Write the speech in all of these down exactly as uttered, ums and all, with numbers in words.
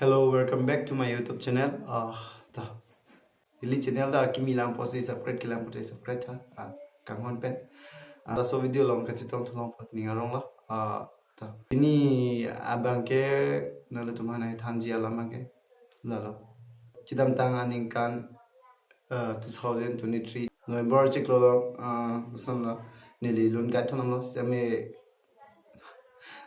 Hello, welcome back to my YouTube channel. Ah, ta. Ili channel ta kimi lang pusi subscribe, kelang pusi subscribe tha. Ah, kanghon pen. Ah, laso video along kachetong tholong put ning arong lo. Ah, ta. Pini abangke nanglitum aphan nangthanji alam abangke lalo. Kedamtang aningkan, ah, two thousand twenty-three November chiklo, ah, lason lo neli lun kai thonam lo, sitame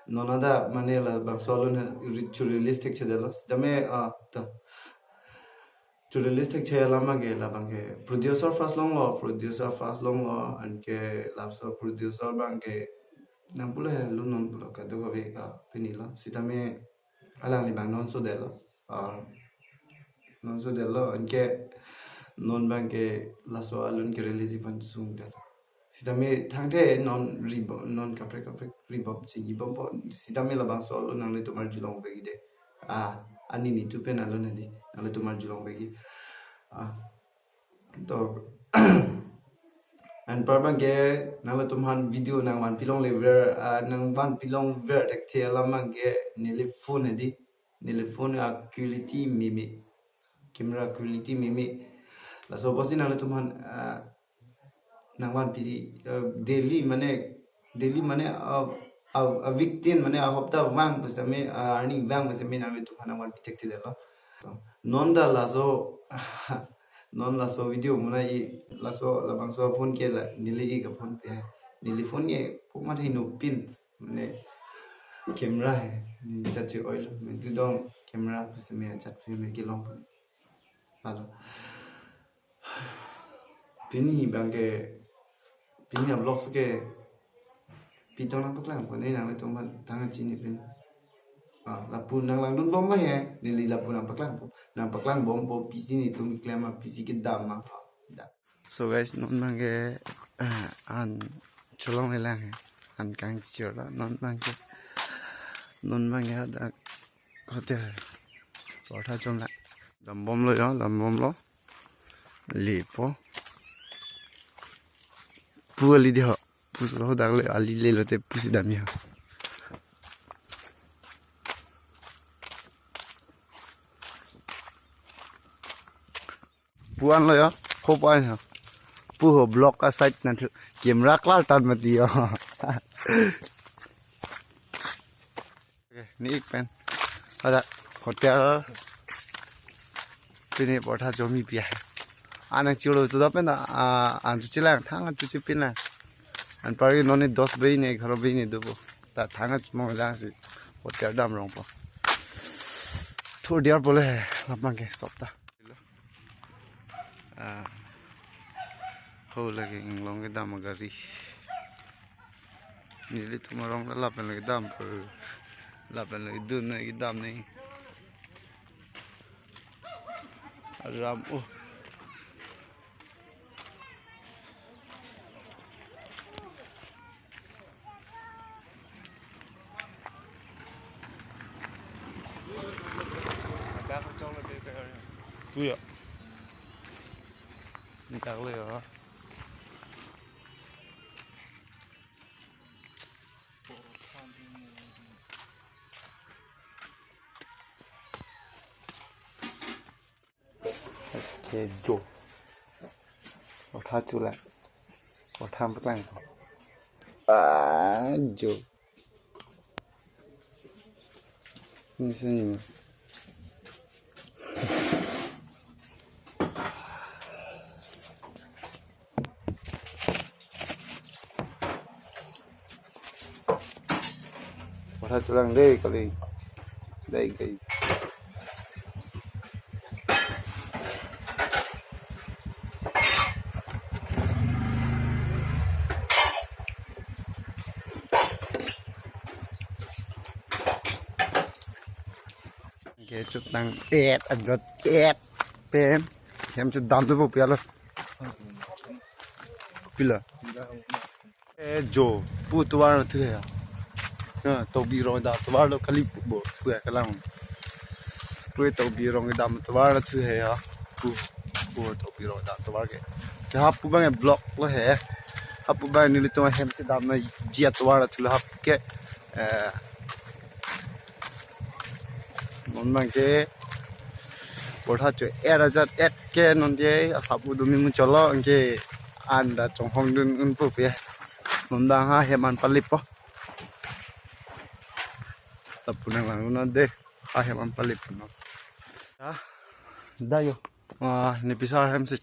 non ta mane labangso alun ri-, chu release thekchedetlo. Sitame, ah, ta. Chu release thekche alam abangke labangke producer first longlo, producer first longlo, anke laso producer abangke nang pulo he, lun non pulo kadokave ka pini lo. Sitame alangli abang non sodetlo. Ah, non sodetlo, anke non abangke laso alun ke release pen sungdetlo. Sitame thangte non ribom, non kaprek kaprek ribom, chini bompo. Sitame labangso alun nanglitum arjulong vekji de. Ah, ani nitu pen alun hedi, nanglitum arjulong vekji. Ah, to. Anpar abangke nanglitum aphan video nangvanpi longlever, ah, nangvanpi longver thekthe alam abangke neli phone hedi, neli phone a-quality meme, camera quality meme. Laso apotsi nanglitum aphan, ah, nangvanpi, ah, daily mane, daily mane, ah, ah, a-week tin mane ahopta vang pusitame, ah, arni vang pusitame nanglitum aphan nangvanpi thekthedetlo. Non ta laso, non laso video mona i laso labangso phone ke la neli ke ka phone pe. Neli phone ke puma thai no pin. Mane camera he. Neli ta che-oi lo. Neli tu dong camera pusitame ajat film kelong pon. Lalo. Pini abangke, pini a-vlogs ke pitong nangpaklangpo, ne nanglitum aphan thangnat chini pin. Ah, lapu nanglangdun bom ma he, neli lapu nangpaklangpo, nangpaklang bompo, pisi netum keklem ma, pisi kedam ma. Da. So guys, non abangke, eh, an cholonglelang he, an kangchir lo, non abangke, non abangke hadak hotel. Portha chomlang. Dambomlo ya, dambomlo. Lepo. Pu ali de ho. Pu so dak le ali le lote pusi damji ho. Pu anlo ya. Ho pa ho. Pu ho block a side nangthu. Camera klar tan mati ya. Oke, ne ik pen. Ada hotel. Pini portha chomi pi he. An nangchilo tu da pen da, ah, an chu chelang, thang an chu chepin lang. Anpar ke non ne dos baji ne egharo baji ne dopo. Ta thang an chomong lang si hotel damrongpo. Thur diar pole he, labangke sop ta. Ah, ho lake inglong kedam agari. Nelitum arong ta lapen lake dampo. Lapen lake dun ne kedam ne. Aram o. Tu ya. Ni tak le ya. Ke jo. Portha chula. Portha paklang. Ah, jo. Ni sini ma. Portha chulang dei kali. Dei, dei. Ke chutang et ajot et pen hem chedam tu pu alo. Pila. E jo, pu tovar thu he ya. Na, tobi rong dam tovar lo kali pu bo, pu ya kalang. Pu tobi rong dam tovar thu he ya. Pu, pu tobi rong dam tovar ke. Ke hap pu abang block lo he. Hap pu abang nelitum hem chedam nangji atovar thu lo hap ke. Eh, Non abangke portha cho-et ajat et ke non ke asap udu mi muchotlo, anke anda chonghong dun un pupe. Non abang ha hem an palippo. Tapu nanglang non de, ha hem an palippo non. Ya, dayo. Ah, ne pisa hem si.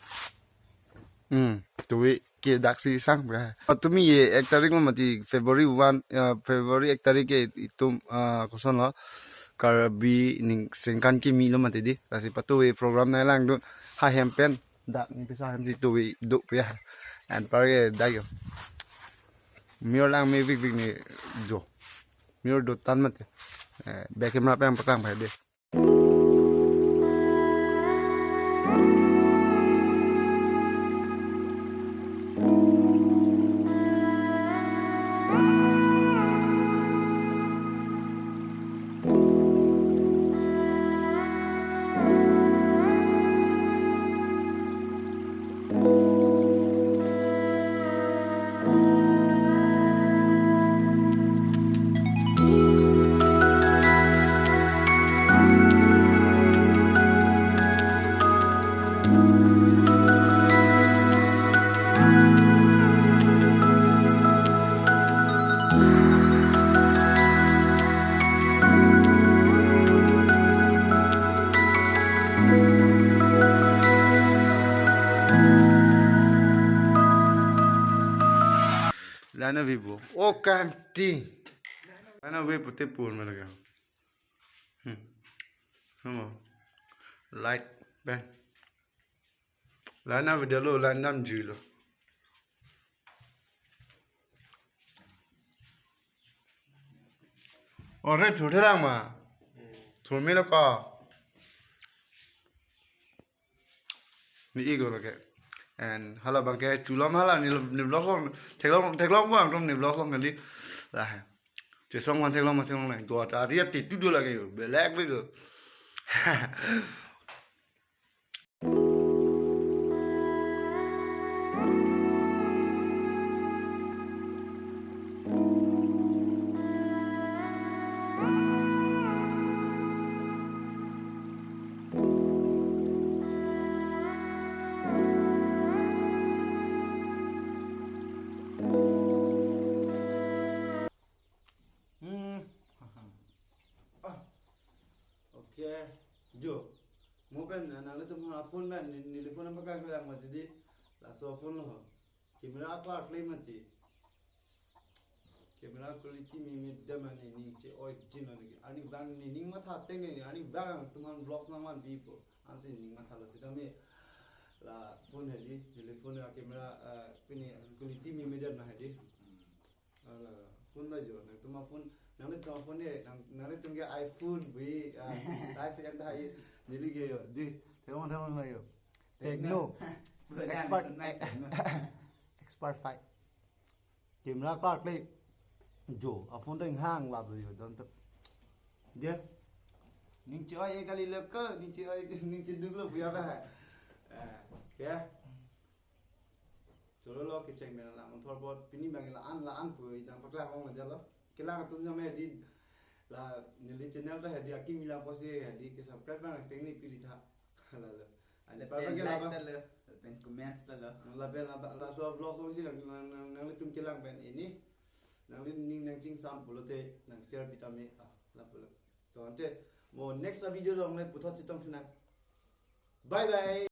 Hmm, tuwi ke daksi sang bra. Patumi ye ek tarik lo mati, February one, ah, February ek tarik ke itum, ah, kosonlo, Karbi ning sengkan kimi lo mati di. Lasi patuwi program nanglang dun, ha hem pen dak ne pisa hem si tuwi duk pe ya. Anparke dayo. Mir lang me vik vik ne jo. Mir do tan mati. Eh, back camera pen paklang pai de. Lana vivo. O kanti. Lana ve pute pur malaga. Hmm. Hamo. Light pen. Lana video lo, lana namjuilo. Ore thurthe lang ma. Thurmelo ko. Ne-ik lo ke. And hala abangke chulom hala ne, ne vlog lo. Theklong, theklong ko angtum ne vlog lo neli. Lah. Chesong man theklong man theklong nang. Tua ta dia titu do lagi. Belek bego. Hmm. Ah. Okay. Jo. Mo pen, na, nanglitum ha phone pen, ni, neli phone number ka kelang mati di. Laso phone lo. Camera akar klem mati. Camera quality meme dam ani ning che-oi jin ani. Arnivang ne ning matha teng ne, arnivang tum an vlogs nangvanpipo. Ansi ning mathalo sitame. La phone hedi, neli phone a camera, ah, pini quality meme dam na hedi. Ala, phone la jo, nangtum a phone, nanglitum a phone e, nang, nanglitum ke iPhone bi, ah, tai se anta hai, neli ke jo, di, theklong theklong la jo. Tecno. Expert, Expert five. Camera akar klem. Jo, a phone ta inghang la jo, don to. Dia. Ning che-oi e kali lo ke, ning che-oi, ning cheduk lo pu ya ba. Eh, ya. Cholo lo kecheng pen la monthor bot pini abang la-an la-an pu idang paklang long la jalo. Kelang atum jam hedi la neli channel ta hedi akimi lang pusi hedi ke subscribe nang teng ni piri tha. La lo. Ani Lapen parke like laba. Ta lo, lapen comments ta lo. Lapen laba, laso vlog so si nang, nang, nang, nanglitum kelang pen ini. Nangli ning nangchingsam pulote nang share pi tame, ah, la pulo. To ante mo next video along le puthot chetong thu nang. Bye bye.